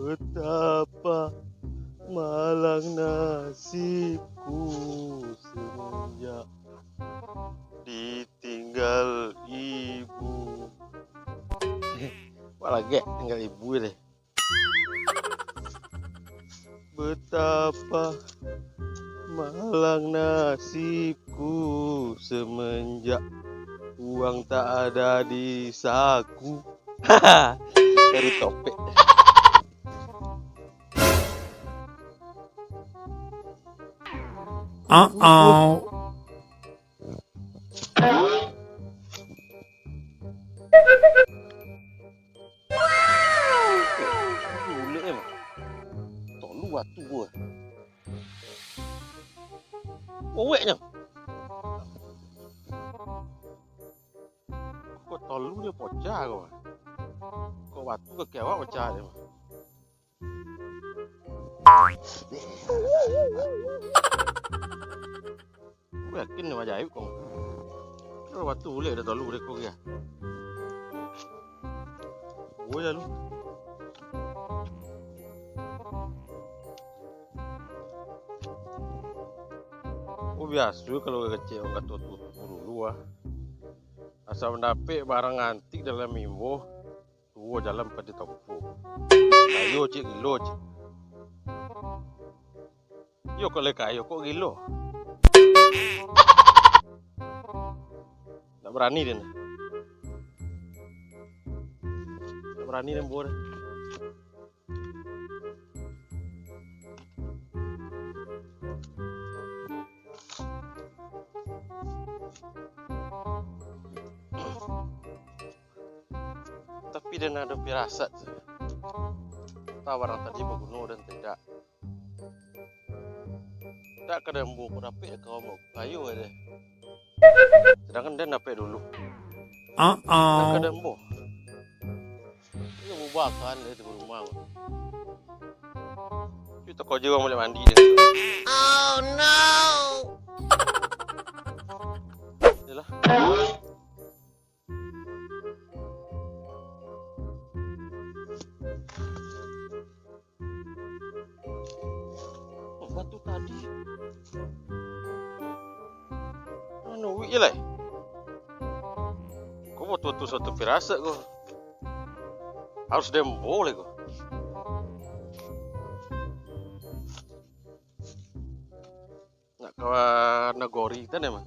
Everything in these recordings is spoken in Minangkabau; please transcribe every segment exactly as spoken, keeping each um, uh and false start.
Betapa malang nasibku semenjak ditinggal ibu. Wah, lagak tinggal ibu deh. Betapa malang nasibku semenjak uang tak ada di saku. Dari topik. Uh-oh. Bulek eh, mah. Tolu batu buah. Oweknyo. Kok tolu nyo pocah ko, mah. Kok batu kaki awak pocah deh, mah. Aku yakin ni ajaib kau. Kalau batu bulek dah tolu deh kau ya. Boleh lalu. Oh, biaso kalau urang kecek urang tuo-tuo dulu ah. Asa mandapek barang antik dalam imbo. Tuo jalan pado tampuah. Kayo cik gilo cik. Iyo kok lai kayo kok gilo. Ndak barani den. Ndak barani den buah den. Tapi den ado pirasat, antah barang tadi baguno dan tidak. Dak ka den ambo ko dapek kawan ambo kayo deh. Sedangkan den dapek dulu. Dak ka den ambo. Iyo bubakan deh tu rumah. Cuy toko je urang balik mandi deh. Oh no. Yalah. Oh, batu tadi. Anu, wik je lai. Ko batua-tua suatu pirasat ko. Harus den ambo lai ko. Nak ka nagori kita ni mah.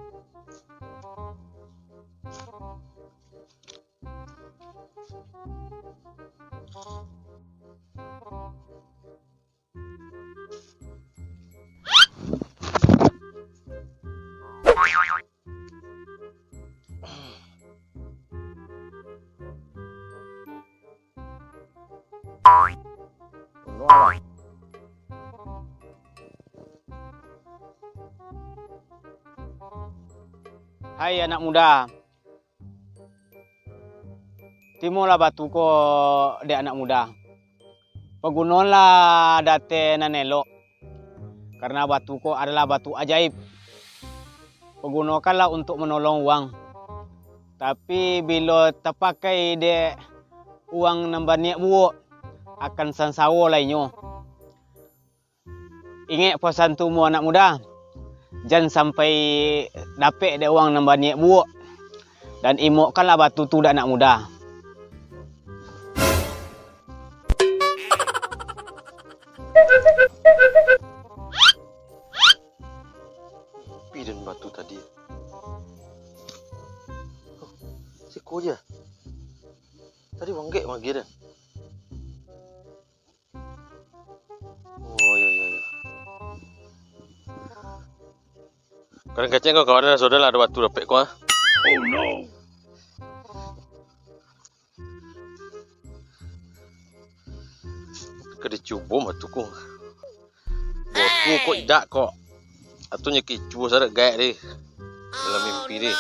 Hai anak muda, timolah batu ko dek anak muda. Pagunolah di ateh nan elok, karena batu ko adalah batu ajaib. Pagunokanlah untuak manolong urang. Tapi, bilo tapakai dek urang nan baniaik buruak, akan sansaro lai nyo. Ingek pasan tu mu, anak muda, jan sampai dapek dek urang nan baniaik buruak, dan imokkanlah batu tu dek anak muda. Pi den batu tadi. Siko je. Tadi manggek-manggek den. Oh, yo, yo, yo. Kadang kacang kau kawan dah, sudah lah ada batu dapek kau ah. Oh no. Ka dicubo mah tu ko. Botu kok idak kok. Atunyo kicubo sadak gaek deh. Dalam mimpi deh.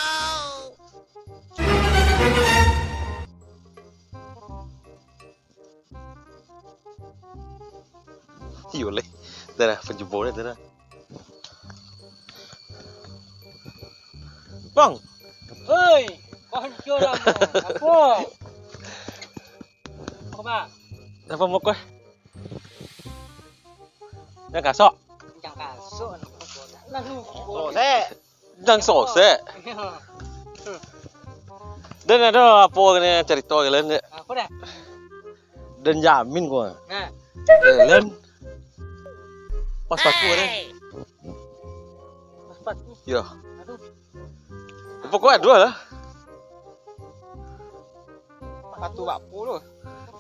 Iyo leh. Dah lah, penjebol dah, dah lah. Pong. Oi, konco lamo. Apo? Apo, Pak? Apo mukul? Nan kasok. Nan kasok. Nan lupo. Sosek. Nan sosek. Iyo. Den ado apo ni carito ka den, Dek? Apo dah? Den jamin ko. Nah. Ka den. Pas paku ni. Pas paku. Yo. Aduh. Pokok ado lah. Patu bapo tu?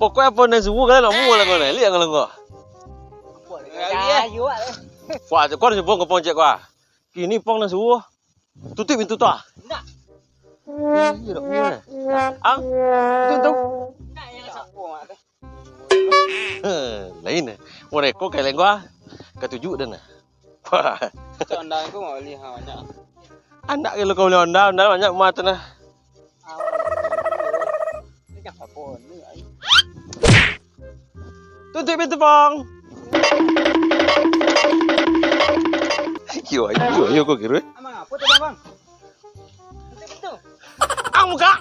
Pokok apo nan suruah ka den, nak mua lah ko, nak liak ka den ko. Apo dah? Kayo, ah. Wah, ko nan suruah ko Pong cek ko, ah. Kini Pong nan suruah. Tutuik pintu tu, ah. Indak. Iyo, dak mua, eh. Ang? Tutuik tu. Indak, yang satu. Lain, eh. Mereka kaleng gua katuju dah, nah. Wah. Cok, Honda ko mau beli, ha, banyak. Anak kalau kau beli Honda, Honda banyak rumah tu, nah. Ini siapa ni, ai? Tutuik pintu, Pong. Iyo, iyo, iyo, kau kira, eh? Amang, apo tu, Bang? Tutuik pintu. Ah, buka.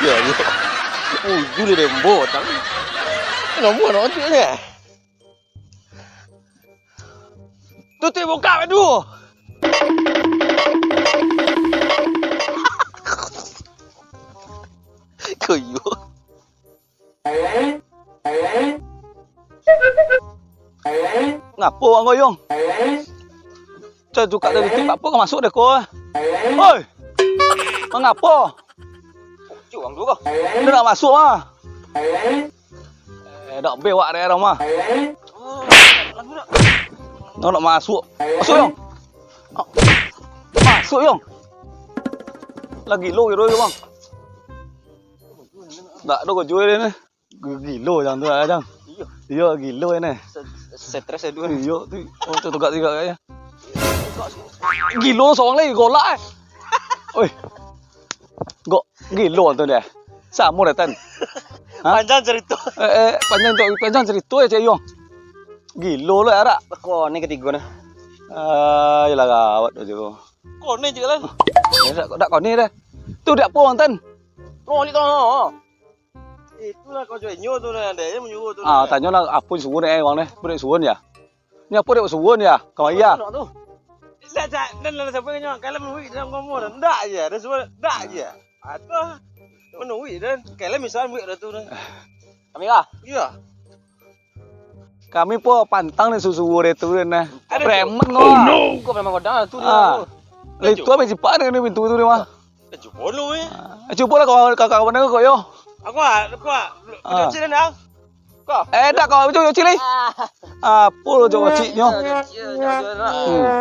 Ya, ya. Ujul dia dembo, tang. Nomor, nomor tu, ya. Tutuik buka pintu. Koyo. Ngapo urang goyong? Cak tukak dari tu, ngapo ka masuk deh ko? Oi! Mangapo? Cuang tu ko. Dia nak masuk ah. Eh, dak be wak deh mah. Nak, nak masuk. Masuk, Yong. Masuk, Yong. Lagi lo kiro, Bang. Dak ado ko jual ni. Gilo jang tu, jang. Iyo. Iyo, gilo ni. Stres ado. Iyo tu. Oh, tu tegak-tegak kayaknya. Gilo seorang lagi golak eh. Oi. Gok gilo tu dia. Samo datang. Ha? Panjang cerita. Eh, eh, panjang tu, panjang cerita ya, Cik Yong. Gilo lo arak. Kau ni ketiga ni. Ah, yalah gawat tu. Kau ni je lah. Ya, dak, dak kau ni dah. Tu dak pulang tan. Kau ni tu. Itulah kau jual nyo tu nah, dia je menyuruh tu. Ah, tanyolah apo suruh ni, eh, wang ni. Budak suruh ya. Ni apo dek suruh ya? Kamari ya. Nak tu. Dak, dak, dan dalam siapa nyo? Kalau menuhi dalam ngomong dah. Ndak je, ada suruh ndak je. Atau menuhi dan kalau misal buat dah tu nah. Kami lah. Iya. Kami po pantang ni susu deh tu nah. Ada tu. Preman kau. Oh, no. Kau memang kau dah tu dia. Ah. Lah itu apa jipak dengan pintu tu dia mah. Dah cuba lu eh. Ah, cuba lah kawan kawan kau yo. Aku ah, aku ah. Ah. Kecil dah. Kau. Eh dah kau cuci cili. Ah. Apa lu cuci nyo? Hmm.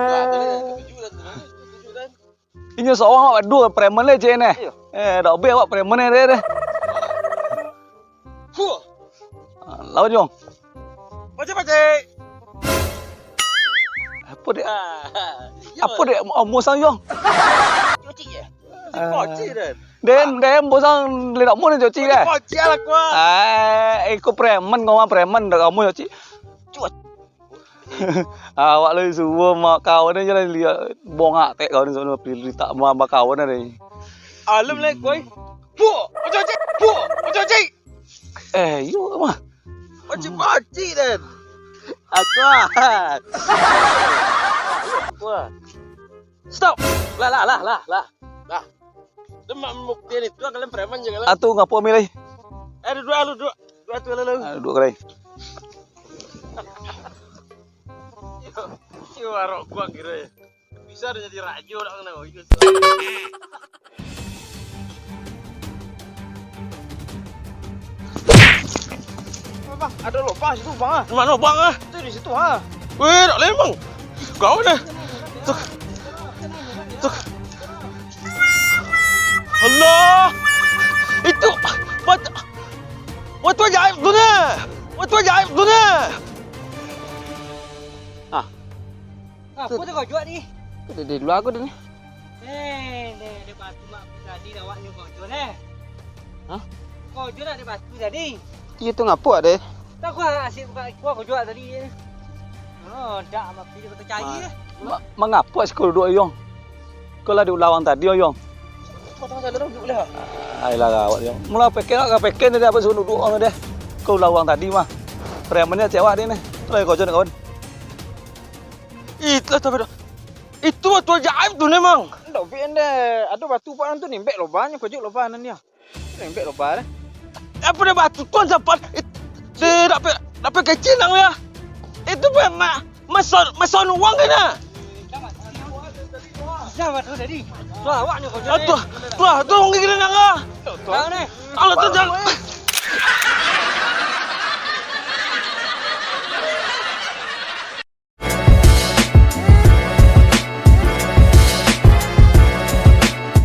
Inyo seorang awak dua preman le cik neh. Iyo. Eh, dak obeh awak preman neh deh. Fuh. Ah, lawan Yong. Pacik, pacik. Apo dek? Ah, iyo. Apo dek omo sang Yong? Cuci je. Ah. Cuci dan. Dem, dem, bosang le dak mau cuci deh. Cuci lah gua. Eh, iko preman, ngomong preman dak kamu cuci. Cuci. Awak lai suruah mak kawan ni jalan liak bongak tek kawan ni sono pilih tak mau bakawan ni. Alum lai koi. Pu, ojo cik, pu, ojo cik. Eh, iyo mah. Ojo pacik dan. Aku ah. Wah. Stop. Lah, lah, lah, lah, lah. Lah. Demak membuktian itu kalian preman je kalian. Atu ngapo milih? Eh, duduk lu, duduk. Duduk atu lu. Ah, duduk kalian. Iyo, iyo, arok gua kira ya. Bisa ada jadi rajo dak kena itu. Bang, ada lobang situ, Bang, ah. Di mana, Bang, ah? Itu di situ, ah. Weh, dak leh, Bang. Kau dah. Tuk. Tuk. Allah. Itu. Wat-, waktu ajaib tu nah. Waktu ajaib tu nah. Ah. Apa tu kau jual ni? Di, di luar aku dah ni. Eh, deh, deh batu mak aku tadi awaknyo kau jual, eh? Hah? Kau jual nak deh batu tadi? Iyo tu ngapo deh? Tak kuat, asyik buka kuah kau jual tadi. Oh, dak mati dia kata cari. Ma-, mangapo siko duduak, Yong? Kau lah diulah urang tadi, Yong. Kau tengah jalan duduk lah. Ai lah, awak, Yong. Mula peken, awak peken tadi, apo suruh duduak urang tadi. Kau ulah urang tadi mah. Preman ni cewek dia ni. Terus kau jual, kawan. Ih, telah, telah, telah. Itu batu ajaib tu memang. Ndak, Bik, ndeh. Ado batu, Pak, nan tu nimbek lobanyo, kau jual loban nan dia. Nimbek loban, eh. Apo dia batu tu, Sapan? It-, dia dak pe-, dak pe kecil nang dia. Itu pe ma-, mason, mason uang kena. Bisa batu tadi. Tu awak ni kau jual. Tuh, tuh, tuh, ngiring nang ah. Tahu ni. Alah, tu jangan.